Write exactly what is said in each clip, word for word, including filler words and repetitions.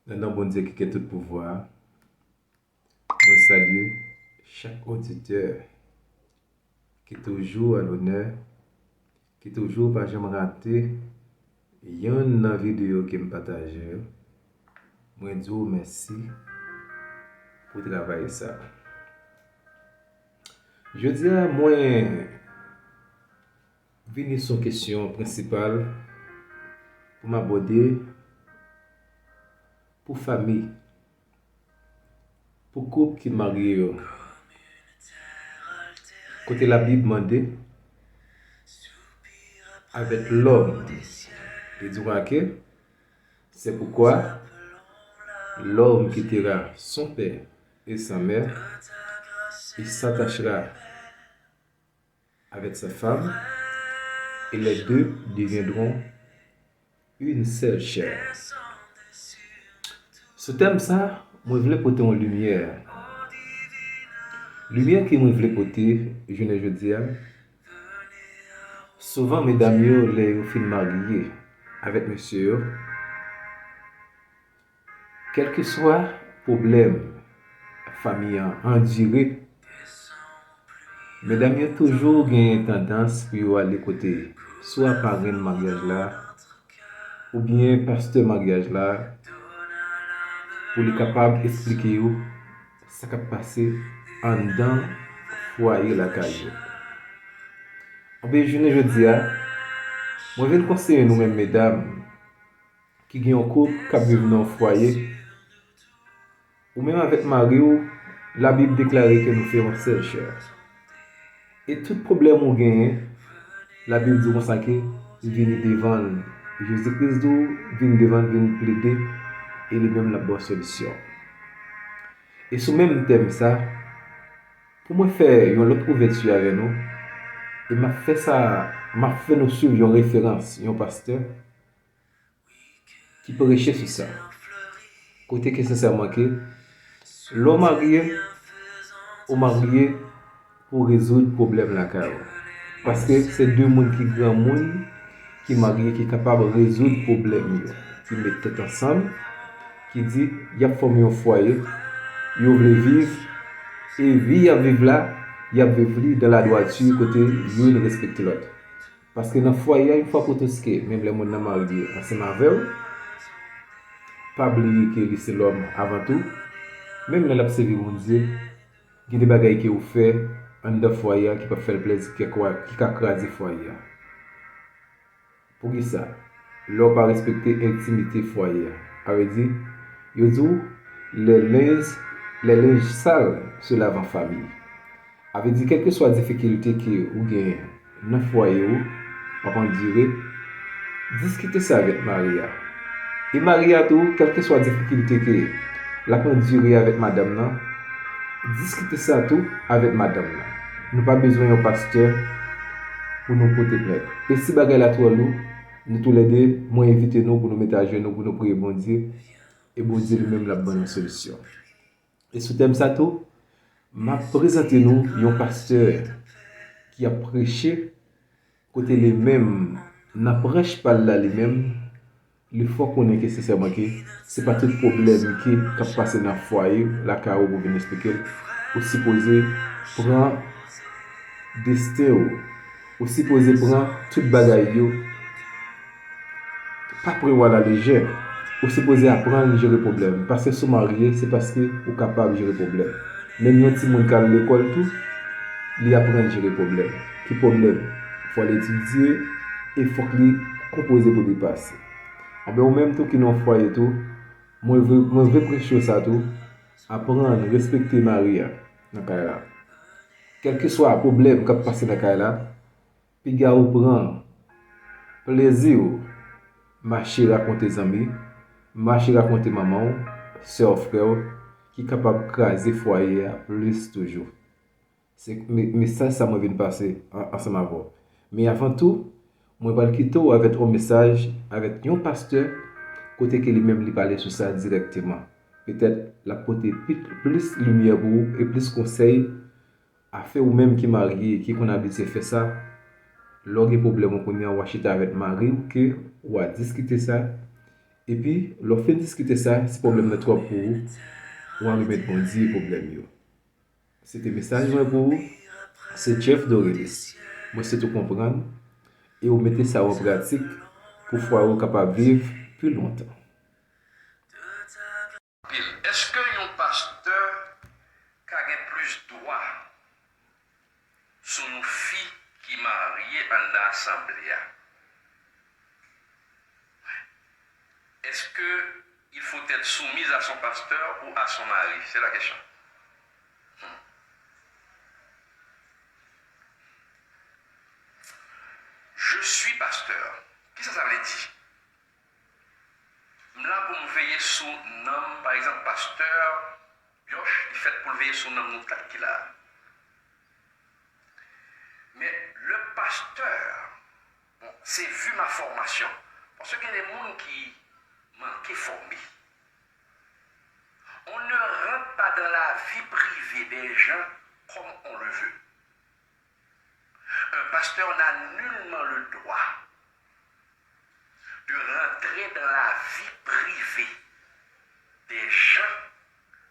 Nan non Bondye ki gen tout pouvwa, mwen salye chak oditè ki toujou alonè, ki toujou pa janm rate yonn nan videyo ke m pataje yo. Mwen di w mèsi pou travay sa. Jodi a, mwen vini sou kesyon prensipal pou m abòde pou fanmi, pou koup ki marye yo. Kote Labib mande avec l'homme, li di w ke c'est pourquoi l'homme quittera son père et sa mère et s'attachera avec sa femme, et les deux deviendront une seule chair. Sou tèm sa, mwen vle pote yon limyè. Limyè ke mwen vle pote jounen jodi a, souvan medam yo, lè yo fin marye avèk mesye yo, kèlkeswa pwoblèm fanmi an andire, medam yo toujou gen tandans pou yo ale kote swa parenn maryaj la, oubyen pastè maryaj la, pou li kapab esplike yo sa k ap pase anndan fwaye lakay yo. Anben, jounen jodi a, mwen vin konseye nou menm medam ki gen yon koup k ap viv nan yon fwaye, ou menm avèk mari w, Labib deklare ke nou se yon sèl chè. E tout pwoblèm ou genyen, Labib di konsa ke vini devan l. Jezi Kris di w, vin devan l, vin plede, e li menm l ap ba w solisyon. E sou menm tèm sa, pou mwen fè yon lòt ouvèti avè nou, e m ap fè sa, m ap fè nou swiv yon referans, yon pastè ki preche sou sa. Kote ke sensèman ke, lè w marye, ou marye pou rezoud pwoblèm lakay ou. Paske se de moun ki granmoun, ki marye, ki kapab rezoud pwoblèm yo, ki met tèt ansanm, ki di y ap fòme yon fwaye, yo vle viv, e vi y ap viv la, y ap viv li dan ladwati kote youn respekte lòt. Paske nan fwaye a, yon fwa pou tout, ke menm lè moun nan marye ansanm avè w, pa bliye ke li se lòm avan tou. Menm lè l ap sèvi Bondye, gen de bagay ke ou fè anndan fwaye a ki p ap fè l plezi, ki ka, ki ka kraze fwaye a. Poukisa? Lè w pa respekte entimite fwaye a. Sa vle di, yo di w, les linges, les linges sales se lavent en famille. Sa vle di, kèlkeswa difikilte ke ou genyen nan fwaye ou, w ap andire, diskite sa avèk mari a. E mari a tou, kèlkeswa difikilte ke l ap andire avèk madanm nan, diskite sa tou avèk madanm nan. Nou pa bezwen yon pastè pou nou pote plent. E si bagay la twò lou, nou toulède, mwen envite nou pou nou mete ajenou, pou nou priye Bondye, e Bondye li menm l ap ban nou solisyon. E sou tèm sa tou, m ap prezante nou yon pastè ki ap preche, kote li menm, nan prèch pa l la li menm, li fè w konnen ke sensèman ke se pa tout pwoblèm ke k ap pase nan fwaye lakay ou pou vin esplike l. Ou sipoze pran desten w. Ou sipoze pran tout bagay yo. Pa pran yo alalejè. Ou sipoze aprann jere pwoblèm. Paske si w marye, se paske ou kapab jere pwoblèm. Menm yon timoun k al lekòl tou, li aprann jere pwoblèm. Ki pwoblèm? Fò l etidye e fòk li konpoze pou li pase. Anben, ou menm tou ki nan yon fwaye tou, mwen vle, mwen vle preche w sa tou, aprann respekte mari a nan kay la. Kèlkeswa pwoblèm k ap pase nan kay la, piga ou pran plezi w mache rakonte zanmi, mache rakonte manman w, sè w, frè w, ki kapab kraze fwaye a plis toujou. Se me-, mesaj sa mwen vin pase an-, ansanm avè w. Men avan tou, mwen pral kite w avèk yon mesaj, avèk yon pastè, kote ke li menm li pale sou sa dirèkteman. Petèt, l ap pote pi-, plis limyè pou ou e plis konsèy. Afè ou menm ki marye, ki konn abitye fè sa, lè w gen pwoblèm ou kounye a, w a chita avèk mari w ke w a diskite sa, Epi, lè w fin diskite sa, si pwoblèm nan twòp pou ou, w a remèt Bondye pwoblèm yo. Se te mesaj mwen pou ou. Se Jeff Dorelis. Mwen swete w konprann e w mete sa yo an pratik pou fwaye w kapab viv pi lontan. Èske yon pastè ka gen plis dwa sou yon fi ki marye anndan asanble a? Est-ce que il faut être soumise à son pasteur ou à son mari? C'est la question. Hmm. Je suis pasteur. Kisa sa vle di? M la pou m veye sou nanm, pa egzanp, pastè Yosh, li fèt pou l veye sou nanm nou tout ki la a. Men le pasteur, bon, c'est vu ma formation. Paske gen de moun ki manke fòme. On ne rentre pas dans la vie privée des gens comme on le veut. Un pasteur n'a nullement le droit de rentrer dans la vie privée des gens,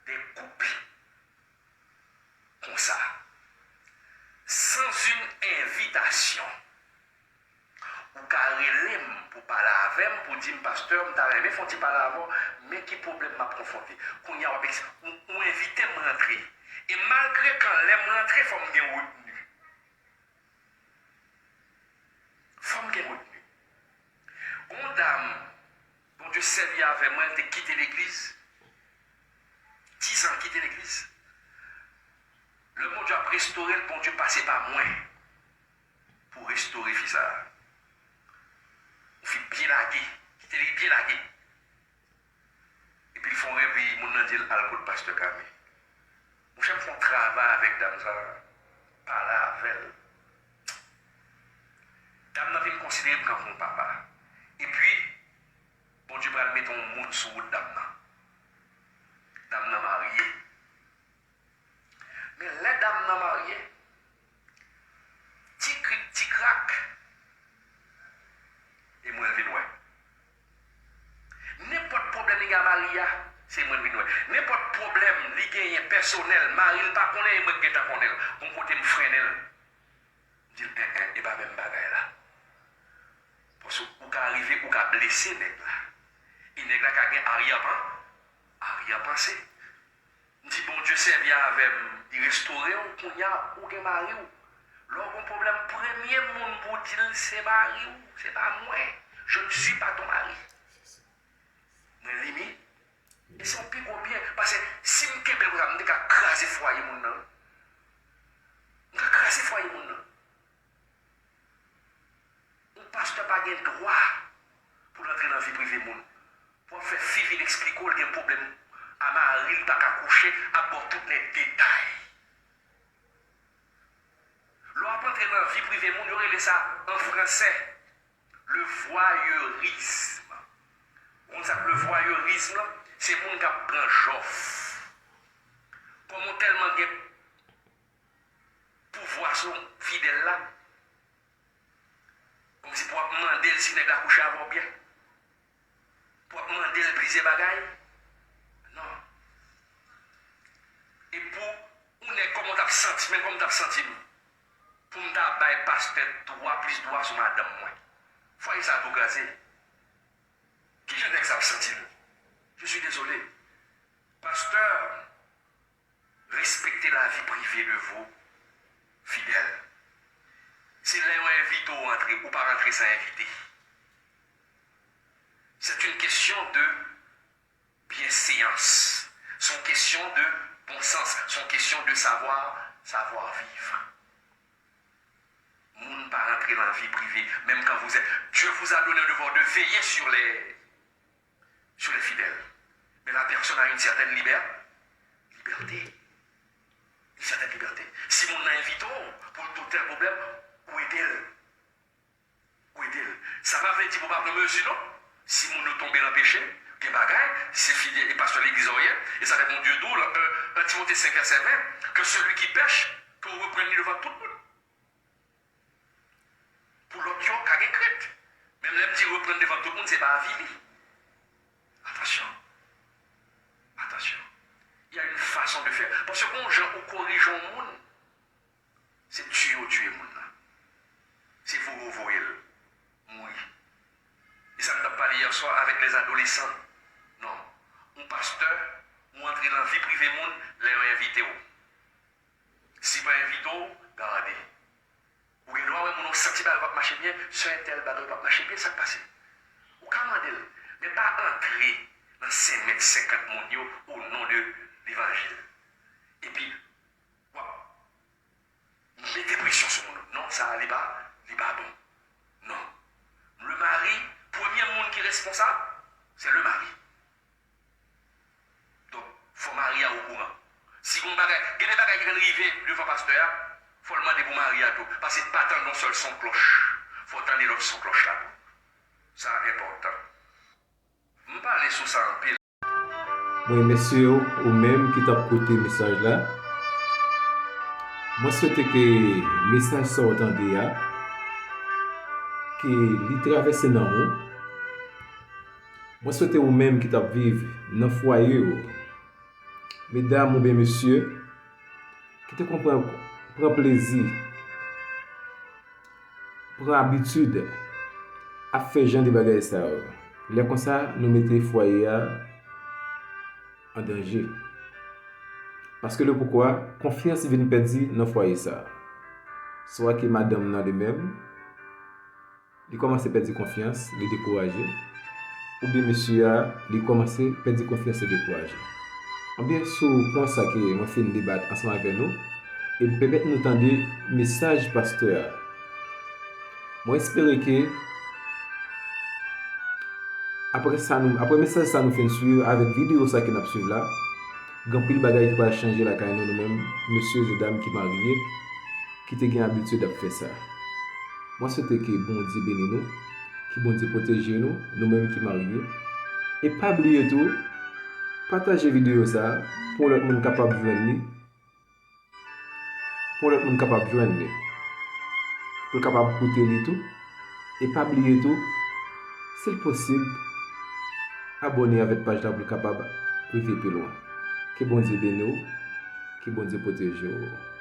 des couples, konsa, sans une invitation. Ou ka rele m pou pale avè m, pou di m, pastè, m ta renmen fè yon ti pale avè w, men ki pwoblèm m ap konfwonte. Kounye a w ap eks-, ou, ou envite m rantre. E malgre kan lè m rantre, fò m gen retni. Fò m gen retni. Gon dam, Bondye sèvi avè mwen, l te kite legliz. Dizan kite legliz. Lè Bondye ap restore l, Bondye pase pa mwen pou restore fi sa a. Yon fi byen lage, kite li byen lage. Epi l fè yon revèy, moun nan di l al kot pastè Kami. Monchè, m fè yon travay avèk dam sa a, pale avè l. Dam nan vin konsidere m tankou yon papa. Epi, Bondye pral mete yon moun sou wout dam nan. Dam nan marye. Men lè dam nan marye, ti krik, ti krak, e mwen l vin wè. Nenpòt pwoblèm li gen a mari a, se mwen l vin wè. Nenpòt pwoblèm li genyen pèsonèl, mari l pa konnen, e mwen k gentan konnen l. Gon kote m frennen l. M di l, en, en, e pa menm bagay la. Paske ou ka rive, ou ka blese nèg la. E nèg la ka gen aryè pan-, aryè panse. M di, Bondye sèvi avè m, li restore w, kounye a ou gen mari w. Lè w gen pwoblèm, premye moun pou w di l se mari w, se pa mwen. Je ne suis pas ton mari. Mwen li mi. E se yon pi gwo byen. Paske si m kenbe l konsa, m te ka kraze fwaye moun nan. M ka kraze fwaye moun nan. Yon pastè pa gen dwa pou l antre nan vi prive moun. Pou ap fè fi vin eksplike w l gen pwoblèm a mari l pa ka kouche, ap ba w tout nèt detay. Lè w ap antre nan vi prive moun, yo rele sa an fransè le voyeurisme. Ou konn sa k le voyeurisme lan? Se moun k ap pran jòf. Kòm ou tèlman gen pouvwa sou fidèl la, kòmsi pou w ap mande l si nèg la kouche avè w byen. Pou w ap mande l plizyè bagay. Non. E pou yon nèg kòman w t ap santi, menm kòman w t ap santi m, pou m ta bay pastè dwa, plis dwa sou madanm mwen. Fwaye sa a tou kraze. Kijan nèg sa ap santi l? Je suis désolé. Pastè, respectez la vie privée de vos fidèles. Se lè yo envite w antre, ou pa rantre san envite. C'est une question de bienséance. C'est une question de bon sens. C'est une question de savoir, savoir vivre. Moun pa rantre nan vi prive, menm kan vous êtes. Dieu vous a donné le devoir de veiller sur les, sur les fidèles. Mais la personne a une certaine liberté. Liberté. Une certaine liberté. Si moun nan envite w pou l di w tèl pwoblèm, ou ede l. Ou ede l. Sa pa vle di pou w pa pran mezi non. Si moun yo tonbe nan peche, gen bagay, se fidèl e pastè legliz ou ye, e sa fè Bondye di w, euh, un Timothée cinq verset vingt, que celui qui pèche, que w reprann li devan tout moun. Pou lòt yo ka gen krent. Menm lè m di reprann devan tout moun, se pa avili. Attention. Attention. Il y a une façon de faire. Paske gon jan ou korije yon moun, se tiye ou tiye moun nan. Se voye ou voye l mouri. E sa m t ap pale yè swa avèk les adolescents. Non. Yon pastè, ou antre nan vi prive moun lè yo envite w. Si pa envite w, gade. Ou gen dwa wè moun ou santi bagay p ap mache byen, sè entèl bagay p ap mache byen, sa k pase? Ou ka mande l, men pa antre nan senk mèt senkant moun yo o non de levanjil. Epi, w ap mete presyon sou moun. Non, sa a, li pa, li pa bon. Non. Le mari, premye moun ki responsab, se le mari. Donk, fò mari a okouran. Si gon bagay, gen de bagay ki konn rive devan pastè a, fò l mande pou mari a tou. Paske pa tande yon sèl son klòch. Fò tande lòt son klòch la tou. Sa enpòtan. M pale sou sa anpil. Mwen remèsye w, ou menm ki t ap koute mesaj la. Mwen swete ke mesaj sa w tande a, ke li travèse nanm ou. Mwen swete ou menm ki t ap viv nan fwaye w, medam oubyen mesye, ki te konn pran, pran plezi, pran abitid ap fè jan de bagay sa yo. Lè konsa, nou mete fwaye a an danje. Paske le poukwa, konfyans vin pèdi nan fwaye sa. Swa ke madanm nan li menm, li kòmanse pèdi konfyans, li dekouraje, oubyen mesye a, li kòmanse pèdi konfyans, li dekouraje. Oubyen sou pwen sa ke mwen fin debat ansanm avè nou, e m pèmèt nou tande mesaj pastè a. Mwen espere ke apre sa nou, apre mesaj sa nou fin swiv avèk videyo sa ke n ap swiv la, gen anpil bagay ki pral chanje lakay nou, nou menm mesye e dam ki marye, ki te gen abitid ap fè sa. Mwen swete ke Bondye beni nou, ke Bondye pwoteje nou, nou menm ki marye. E pa bliye tou, pataje videyo sa a pou lòt moun kapab jwenn li, pou lòt moun kapab jwenn li, pou l kapab koute li tou. E pa bliye tou, si l posib, abòne avèk paj la pou l kapab rive pi lwen. Ke Bondye beni w, ke Bondye pwoteje w.